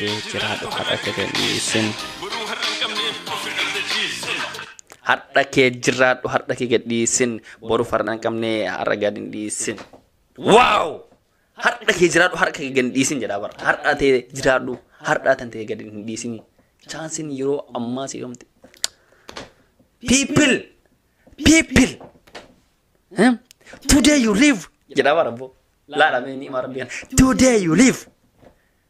Har'a kee jiraadhu, har'a kee gad dhiisin. Har'a kee jiraadhu, har'a kee gad dhiisin. Boru farda hin qabne har'a gad hin dhiisin. Wow! Har'a kee jiraadhu, har'a kee gad hin dhiisin jedhaa bara. Har'a tee jiraadhu, har'a tan ta'e gad hin dhiisin. Chaansiin yeroo ammaa si yoomte. People! People! Eh? Today you live! Jedhaa bara boo. Laala mee ni'ima rabbii kana. Today you live!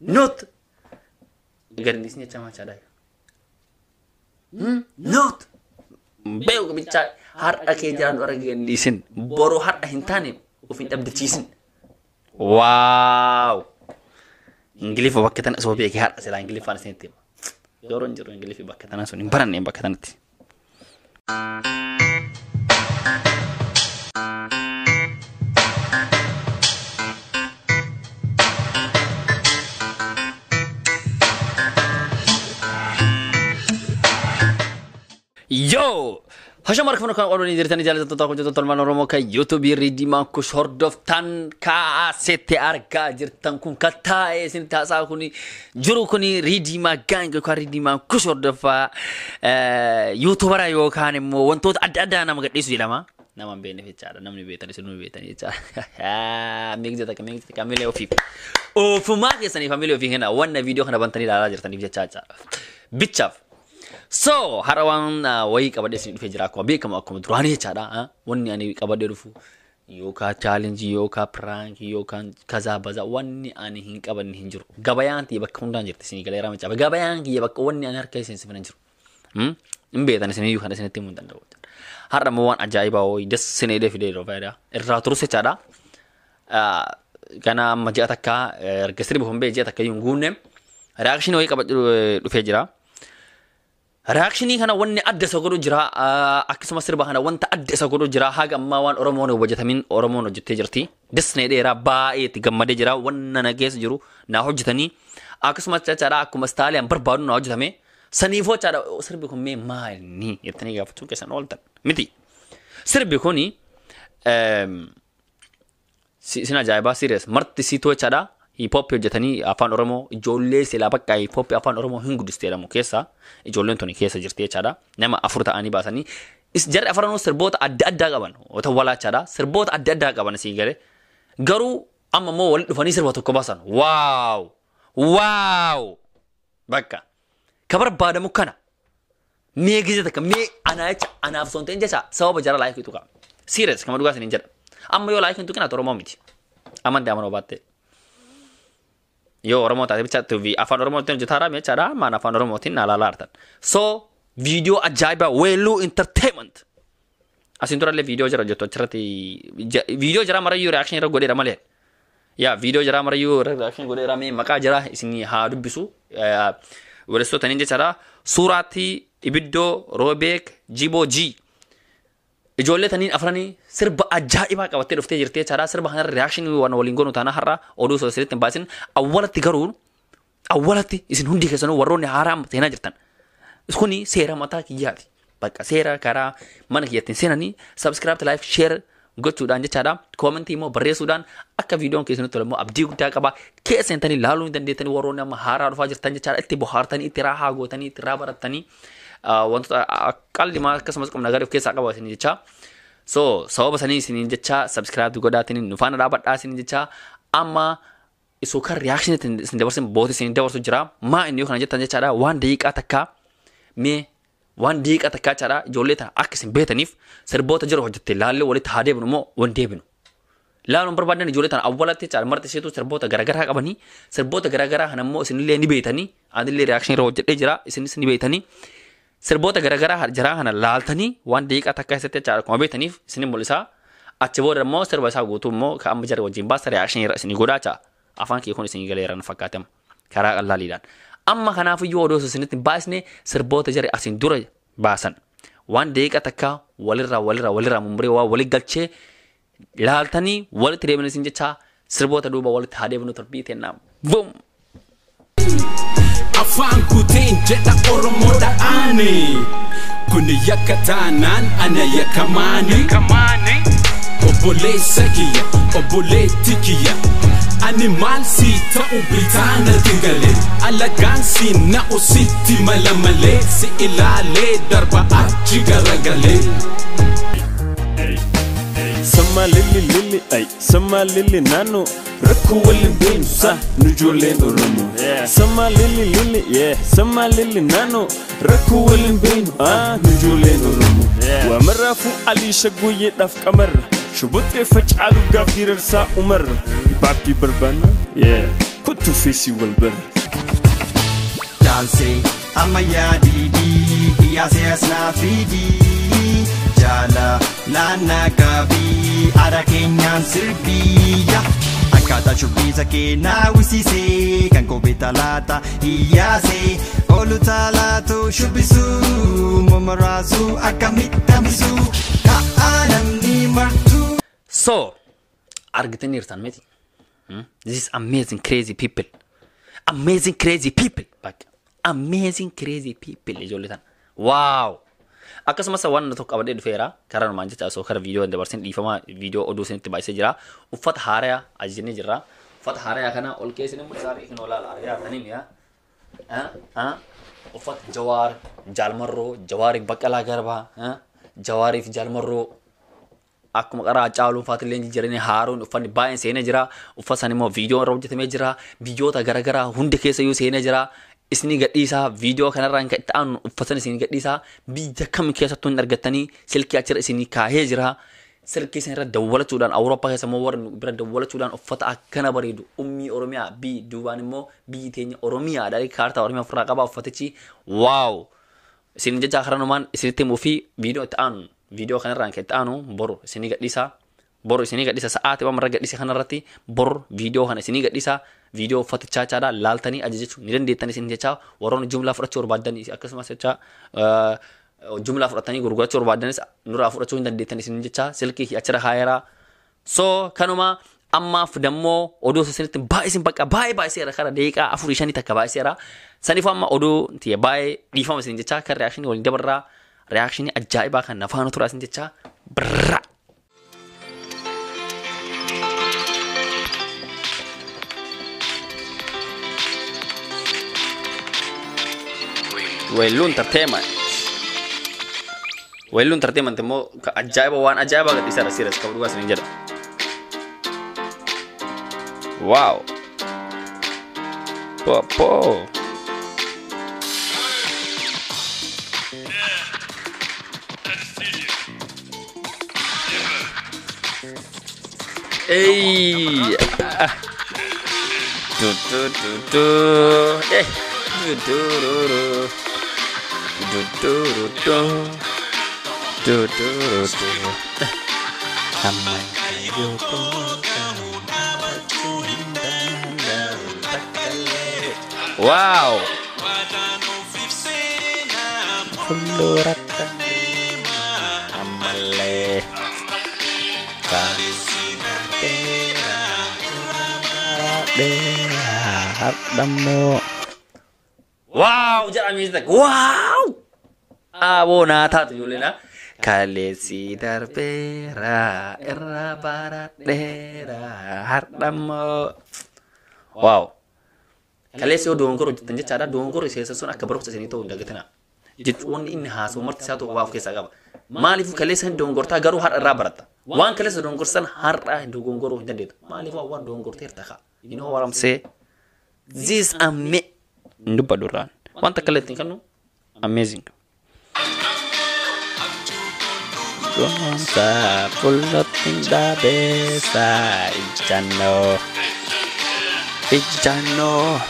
Not gad hin dhiisin jecha machaadha. Not! Beeku bichaa har'a kee jiraadhu, har'a kee gad hin dhiisin. Boru har'a hin taane of hin dhabdachiisin. Wow! Ingiliffa bakka tana osoo beekee har'a silaa Ingiliffaan isinitti hima. Yeroo hin jiru Ingiliffi bakka tana sun hin baranne bakka tanatti. Yo! Hashama harka kan qoodanii jirtanii jaallatamtoota hojjettoota ilmaan Oromoo kan YouTube Riidimaa Kush hordoftan, kaasetti argaa jirtan kun kan taa'ee isin taasaa kun jiru kun Riidimaa Gang yookaan Riidimaa Kush hordofaa YouTubera yookaan immoo wantoota adda addaa nama gadhiisu jedhama. Nama hin beekneef jechaadha. Namni beektan isin nu beektan jechaadha. Meeqsa takka, meeqsa takka, miilee ofiif. Ofumaa keessanii familii ofii kana wanna viidiyoo kana bantanii ilaalaa jirtaniif jechaa jechaadha. Bichaaf. So, har'a waan wayii qabadhee isin dhufee jira akkuma beekamu, akkuma duraanii jechaadha. Wanni ani qabadhee dhufu yookaan challenge yookaan prank yookaan kazaa bazaa wanni ani hin qabanne hin jiru. Gabayaan tiyya bakka hundaan jirti, isinii galeeraa macaafa. Gabayaan kiyya bakka wanni ani harka isin sifan hin jiru. Hin beektan isin iyyuu, kana isinitti himuu hin danda'u. Har'a immoo waan ajaa'ibaa wayii dassinee fidee yeroo faayidaa irraa turus jechaadha. Kana amma ji'a takka erga sirbi kun ba'e ji'a takka iyyuu hin guunne reaction wayii qabadhee dhufee jira. Reactionii kana wanni adda isa godhu jira. Akkasumas sirba kana wanta adda isa godhu jira. Haga ammaa waan Oromoon hin hojjetamin Oromoon hojjettee jirti. Disney dheeraa baay'ee itti gammadee jira. Wanna na keessa jiru naa hojjetanii. Akkasumas jechaadha, akkuma styliyaan barbaadu naa hojjetame. Saniifoo jechaadha, sirbi kun mee maali jettanii gaafachuu keessan ooltan miti. Sirbi kuni sin ajaa'ibaa, serious, marti siitoo jechaadha. Hip hop hojjetanii afaan Oromoo ijoollee silaa bakka hip hop afaan Oromoo hin guddiste jedhamu keessa ijoolleen tuni keessa jirti jechaadha. Nama afur ta'anii baasanii. Jarri afranuu sirboota adda addaa qaban. Wata walaachaadha. Sirboota adda addaa qaban sii galee. Garuu amma immoo walitti dhufanii sirba tokko baasan. Wow! Wow! Bakka. Ka barbaadamu kana. Mee gizee takka mee anaa jecha anaaf osoo hin ta'in jecha sababa jara like tuqa. Serious, kama dhugaa isiniin jedha. Amma yoo like hin tuqin ati Oromoo miti. Amantii amanuu baatte. Yoo Oromoo taate bicha TV afaan Oromootiin hojjetaa jechaadha. Ammaan afaan Oromootiin na ilaalaa jirtan. So viidiyoo ajaa'ibaa Weelluu Entertainment. Asiin durallee viidiyoo jira hojjettu achirratti viidiyoo jira marayyuu reaction irra godheera malee. Yaa, viidiyoo jira marayyuu reaction godheera. Mee maqaa jira isin haa dubbisu. Weellistoota niin jechaadha. Suuraatti Ibiddoo Roobeek Jiboo G. Ijoollee taniin afranii sirba ajaa'ibaa qabattee dhuftee jirti jechaadha. Sirba kanarra reaction waan waliin goonu taana har'a oduu osoo isinitti hin baasin awwalatti garuu awwalatti isin hundi keessanuu warroonni haaraa seenaa jirtan. Kuni seera mataa kiyyaati. Bakka seera karaa mana kiyyattiin seenanii subscribe, like, share gochuudhaan jechaadha. Commentii immoo barreessuudhaan akka viidiyoon keessanitti tolu immoo abdii guddaa qaba. Keessa seentanii laaluu hin dandeettanii warroonni amma haaraa dhufaa jirtan jechaadha. Itti bohaartanii, itti raahaa gootanii, itti raa barattanii wantoota qallimaa akkasumas qubna gaarii of keessaa qaba isin jecha. So sababa sanii isiniin jecha subscribe godhaatiin nu faana dhaabadhaa isiniin jecha. Amma isoo kan reaction isin dabarsin booti isin dabarsu jira. Maa inni yoo kana jettan jechaadha, waan daqiiqaa takkaa, mee waan daqiiqaa takkaa jechaadha, ijoollee tana akka isin beetaniif sirboota jiru hojjette laallee walitti haa deebinu moo wan deebinu. Laaluun barbaadan ijoollee tana awwalatti jechaadha, marti isheetu sirboota garaagaraa qabanii, sirboota garaagaraa kana immoo isinillee ni beetanii, anillee reaction irra hojjedhee jira, isinis ni beetanii. Sirboota garaagaraa jaraa kana laaltanii waan daqiiqaa takka keessatti jechaadha akkuma beetaniif isinin mul'isaa. Achi booda immoo sirba isaa guutuu immoo kan amma jara wajjin baasa reaction irra isinii godhaa jecha. Afaan kee kun isinii galeera na fakkaatama karaa qallaaliidhaan. Amma kanaafiyyuu odoo isinitti hin baasne sirboota jara asiin dura baasan waan daqiiqaa takka walirraa walirraa walirraa mummurii waan walii galchee laaltanii walitti deebinu isin jecha. Sirboota duuba walitti haa deebinu, torbii tennaa. Boom! Afaan guuteen jedha Oromoodha ani. Kuni yakka taanaan ana yakkamaani. Obboleessa kiyya, obboleetti kiyya. Ani maal si ta'u bitaana tingale alagaan si na'u sitti mala malee si ilaalee darba achi garagalee. Sama lili lili ay, sama lili nano. Rakkoo waliin beenu nu ijoolleen Oromoo. Sama lili lili yeah, sama lili nano. Rakkoo waliin beenu nu ijoolleen Oromoo. Waa maraafuu Alii Shaggooyyeedhaaf qamarra. Shubuxxee facaalu gaaf dirarsaa umarra. Baabbii barbaanna yeah, kottuu feesii wal bara. Daansee ammayyaa diidii iyyaasee asnaa fiidii jaala laannaa gaabii aadaa keenyaan sirbiyya. Akkaataa shubbisa kee naawwisiisee kan kophee talaata iyyaasee olu taalaatu shubbisuu momaraasuu akkamitti hambisuu ka'aa namni martuu. So, argitaniirtan miti. This is amazing crazy people. Amazing crazy people. Bakka. Amazing crazy people ijoollee tana. Wow! Akkasumas waan tokko qabadhee dhufeera. Karaa numaan jecha osoo kara viidiyoo dabarsin dhiifama viidiyoo oduu isinitti baay'isee jira. Uffata haaraa ajajnee jirra. Uffata haaraa kana ol keessi immoo isaa hin olaala argaa jirtanii mi'a. Uffata Jawaar, Jaalmarroo, Jawaariif Baqqalaa Garbaa, Jawaariif Jaalmarroo akkuma qaraa caaluun faatillee jijjiiranii haaruun uffanni baay'een seenee jira. Uffata san immoo viidiyoo irra hojjetamee jira. Biyyoota garaagaraa hundi keessa iyyuu seenee jira. Isinii gadhiisaa viidiyoo kanarraan kan itti aanu uffata san isinii gadhiisaa biyya kam keessattuu hin argattanii silkii achirra isinii kaahee jira. Silkii isin irra dawwalachuudhaan Awurooppaa keessa immoo warri bira dawwalachuudhaan uffata akkana bareedu ummii Oromiyaa biyyi duubaan immoo biyyi teenya Oromiyaadha. Kaartaa Oromiyaa ofirraa qaba uffatichi wow. Isin jecha karanumaan isinitti himuu fi viidiyoo itti aanu viidiyoo kanarraan kan itti aanu boru isinii gadhiisaa. Boru isinii gadhiisa sa'aatii waan irra gadhiise kanarratti boru viidiyoo kana isinii gadhiisa. Viidiyoo uffatichaa jechaadha laaltanii ajajachuu ni dandeettan isin jechaa warroonni jumlaa fudhachuu barbaadan akkasumas jechaa jumlaa fudhatanii gurgurachuu barbaadanis nurraa fudhachuu hin dandeettan isin jechaa silkii achirra kaayeraa. So kanuma ammaaf dammoo oduu isinitti baay'ee bakka baay'ee baay'eera kara daqiiqaa 4-5 takka baay'eera. Saniif amma oduu tiyya baay'ee dhiifama isin jechaa kan reakshinii waliin dabarraa reakshinii ajaa'ibaa kan nafaana tura isin jechaa birra. Weelluun Entertainment. Weelluun Entertainment immoo ajaa'iba waan ajaa'ibaa gadhiiseera serious qabu dhugaa isiniin jedha. Wow. Po po. Ey. Du du du du. Eh. Du du du du. Du du du du. Du du du du. Wow. Amale. Wow, jedha music. Wow. Aboo naa taatu ijoollee na. Kaleessi darbeera irra baradheera hardhammoo. Wow. Kaleessi yoo dogongora hojjetan jechaadha. Dogongora isa sun akka barumsa isinii ta'uu hin dagatinaa. Jechuun inni haasa'u marti isaa ta'u waa of keessaa qaba. Maaliif kaleessa hin dogongortaa garuu har'a irraa baratta. Waan kaleessa dogongorsan har'a hin dogongoruu hin dandeettu. Maaliif waan dogongorteerta kaa. You know what I'm saying? This hin dubbadhu irraan. Wanta akka ittiin kennu amazing. Gonsa fuullotti dhabeessa ijjannoo. Ijjannoo.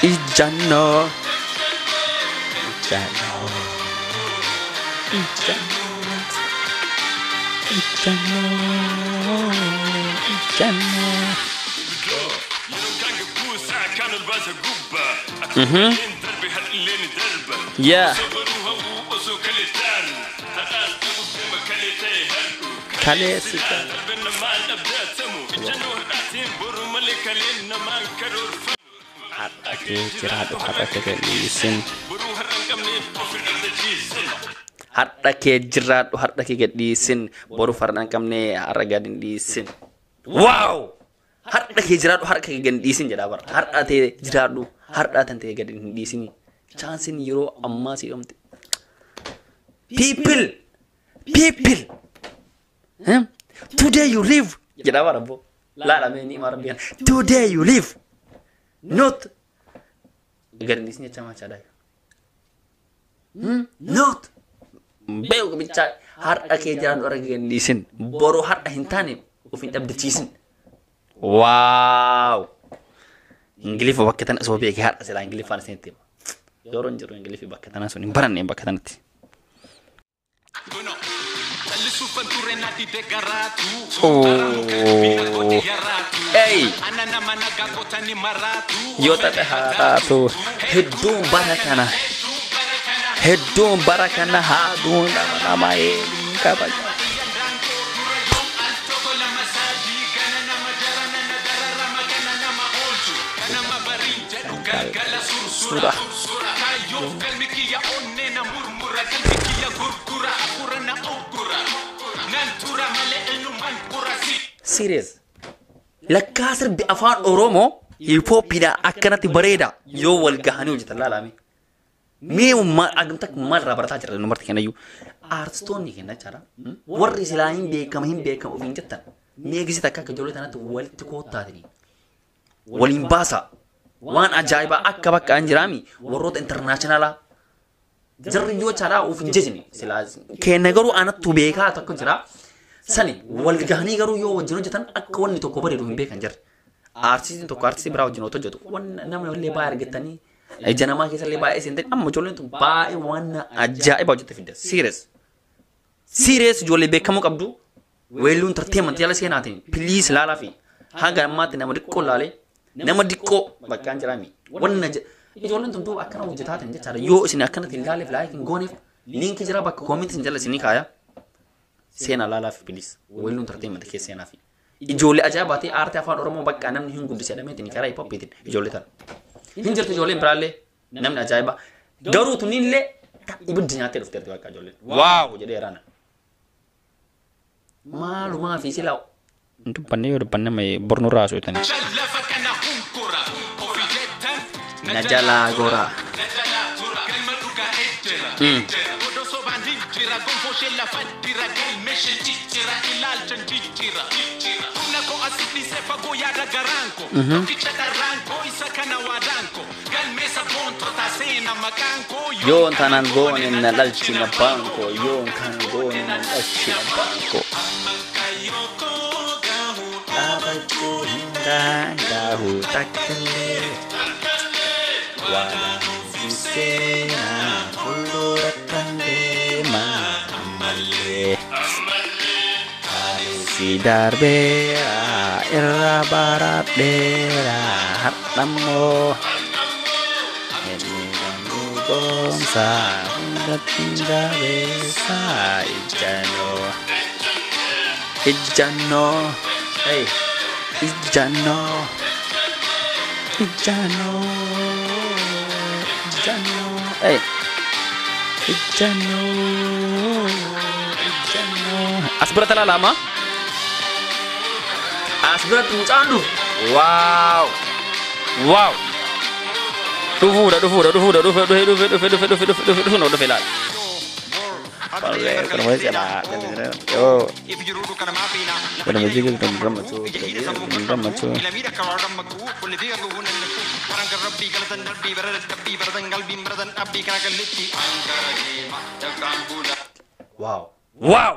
Ijjannoo. Ijjannoo. Ijjannoo. Ijjannoo. Ijjannoo. Yeah. Har'a kee jiraadhu har'a kee gadhiisin. Har'a kee jiraadhu har'a kee gadhiisin. Boru farda hin qabne har'a gad hin dhiisin. Wow! Har'a kee jiraadhu, har'a kee gadi dhiisin jedhaa bara. Har'a tee jiraadhu, har'a tan tee gadi hin dhiisini. Chaansiin yeroo ammaa si dhumte. People, people, today you live jedhaa bara abboo. Laala mee ni'ima rabbii kana. Today you live, not gadi hin dhiisin jecha maachaadha. Not beeku bichaa har'a kee jiraadhu, har'a kee gadi hin dhiisin. Boroo har'a hin taane of hin dhabdachiisin. Waaw! Ingiliffa bakka tana osoo beekee har'a silaa Ingiliffaan isinitti hima. Yeroo hin jiru Ingiliffi bakka tanaa sun hin baranne bakka tanatti. Ey! Yoo taate haa taatu, hedduun bara kana, hedduun bara kana haaduun nama nama eeguun kabaja. Sura. Serious. Lakkaa sirbi afaan Oromoo hip hopiidha akkanatti bareeda yoo wal gahanii hojjetan laalame. Mee agamta maal irraa barataa jira numarti kennayyuu. Aartistoonni kenna jechaadha. Warri silaa hin beekama hin beekama ofiin jettan. Mee gisee takka akka ijoollee tanatti walitti koottaatanii. Waliin baasa. Waan ajaa'ibaa akka bakka hin jiraami warroota internationalaa. Jarri yoo jechaadha of hin jejne silaa. Kenna garuu anattu beekaa tokko jira. Sani wal gahanii garuu yoo wajjin hojjetan akka wanni tokko bareedu hin beekan jarri. Aartistiin tokko aartistii biraa wajjin hojjetu wanna nama illee baay'ee argatanii ija namaa keessa illee baay'ee seentanii amma ijoolleen tun baay'ee waan ajaa'ibaa hojjette fidda. Serious. Serious ijoollee beekamuu qabdu weelluu entertainment jala seenaatiin please laalaa fi haga ammaatti nama xiqqoo laalee nama xiqqoo bakka hin jiraami. Wanna ijoolleen tun duuba akkana hojjetaa ta'an jechaadha. Yoo isin akkanatti hin laaleef like hin gooneef liinkii jira bakka koomentii jala isinii kaaya. Seenaa laalaa fi please weelluu entertainment keessa seenaa fi. Ijoollee ajaa'ibaa ta'e aartii afaan Oromoo bakka namni hin guddise jedhameetiin karaa hip hopiitiin ijoollee tana. Hin jirtu ijoolleen biraallee namni ajaa'ibaa. Garuu tunillee ibiddi nyaattee dhufteerti bakka ijoolleen. Waaw jedhee raana. Maalumaa fi silaa. Dubbanne yoo dubbanne mee bornu irraa haasoftan. Na jalaa gora. Yoon taanaan goone na dhalchina baankoo, yoon kan goone na dhalchina baankoo. Dhaabachuu hin danda'u takkallee. Waan seenaa fuuldura kan deemaa ammallee. Kaalessi darbeera irra baradheera har'ammoo. Goomsa hundatti jabeessa ijjannoo. Ijjannoo. Hey. Ijjannoo. Ijjannoo. Ijjannoo. Hey. Ijjannoo. Ijjannoo. As biratti ilaalama. As biratti mucaan dhufu. Waaw. Waaw. Dhufuudha dhufuudha dhufuudha dhufe dhufe dhufe dhufe dhufe dhufe dhufe dhufe dhufe dhufe ilaala. Waaw. Waaw.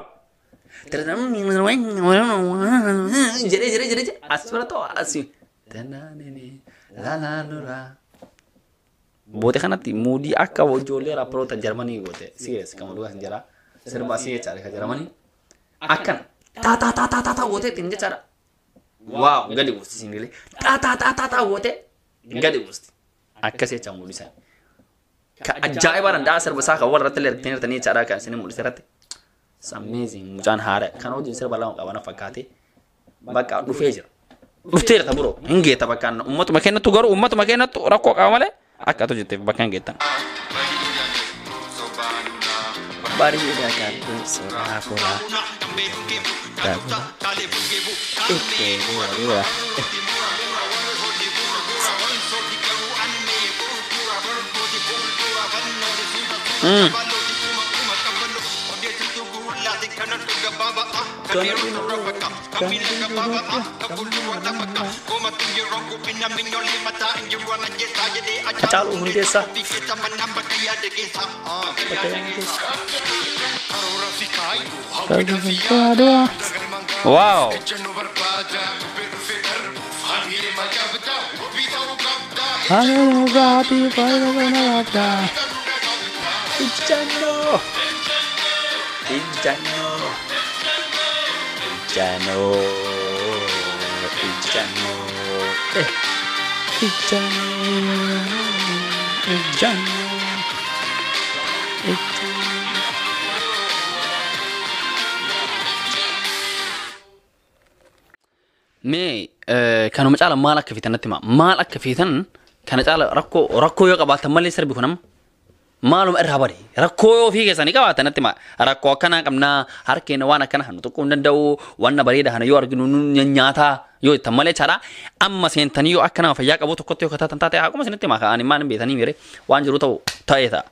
Jedhee jedhee jedhee as bira ta'u asii. Boote kanatti muudii akka ijoollee raapparoota Jarmanii goote. Serious kan dhugaa hin jira. Sirba asii jechaadha kan Jarmanii. Akkana taa taa taa taa taa taa goote ittiin jechaadha. Waaw gadi buusti singilee. Taa taa taa taa taa goote gadi buusti. Akkas jecha muudii isaanii. Ka ajaa'ibaa danda'a sirba isaa kan warra irratti illee argitanii jirtanii jechaadha kan isin mul'ise irratti. It's amazing mucaan haara kan hojiin sirba lama qabana fakkaate bakka dhufee jira. Dhufteerta bro hin geetta bakka uummatuma kennattu garuu uummatuma kennattu rakkoo qaba malee akka atu jetteef bakka hin geettan. Bareedaa kan suuraa furaa. Hacaaluu Hundeessaa. Wow. Ijjannoo. Ijjannoo. Ijjannoo. Ijjannoo. Ijjannoo. Ijjannoo. Ijjannoo. Mee kanuma caala maal akka feetan natti himaa. Maal akka feetan kana caala rakkoo yoo qabaatan malee sirbi kun amma maaluma irraa bade rakkoo yoo ofii keessanii qabaatan natti himaa. Rakkoo akkanaa qabnaa harkeena waan akkana hanu tuquu hin danda'u wanna bareeda kana yoo arginu nu nyaataa yoo jettan malee chaadha. Amma seentanii yoo akka nama fayyaa qabu tokkotti yoo kataatan taate akkuma isinitti himaa ka'anii maal hin beetanii miire waan jiru ta'u ta'ee ta'a.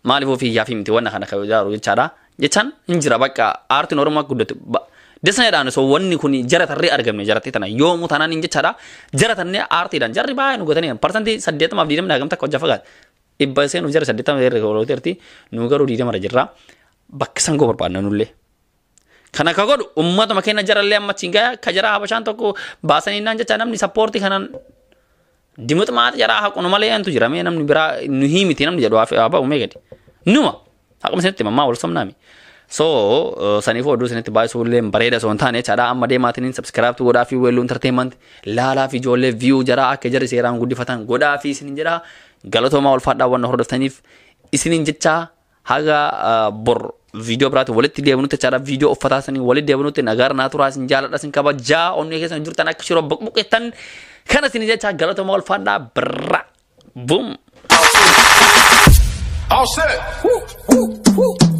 Maaliif ofii yaafii miti wanna kana kan ijaaru jechaadha. Jechaan hin jira bakka aartiin Oromoo akka guddatu. Disneedhaan osoo wanni kun jara tarree argamne jaratti tana yoomuu tanaan hin jechaadha. Jara tannee aartiidhaan jarri baay'ee nu gatanii 80% 20% hagam takka hojja fagaate. Dhibba seenuuf jara 80 irra oolteerti nu garuu 20 irra jirra. Bakka san goo barbaadna nullee. Kana ka godhu uummatuma keenya jarallee amma achiin gaya ka jara Habashaan tokko baasanii naan jecha namni sappoortii kanaan dimuxmaata jaraa haqunu malee antu jira mee namni biraa nu himiti namni jedhu haa ba'u mee gadi. Numa haquma isinitti mammaa wal somnaami. So saniif oduu isinitti baay'isuu illee bareeda osoo hin taane jechaadha. Amma deemaatiin subscribe godhaa fi Weelluu Entertainment laalaa fi ijoollee view jaraa akka jarri seeraan guddifatan godhaa fi isinin jedha. Galatoomaa ulfaadhaa waan hordoftaniif isinin jecha haga bor viidiyoo biraatti walitti deebinutti jechaadha. Viidiyoo uffataa sanii walitti deebinutti nagaar naa turaa isin jaaladha isin kabajaa onnee keessan jirtan akka shiroo baqbuqettan kana isinin jecha galatoomaa ulfaadhaa birra. Boom. All set. Woo, woo, woo.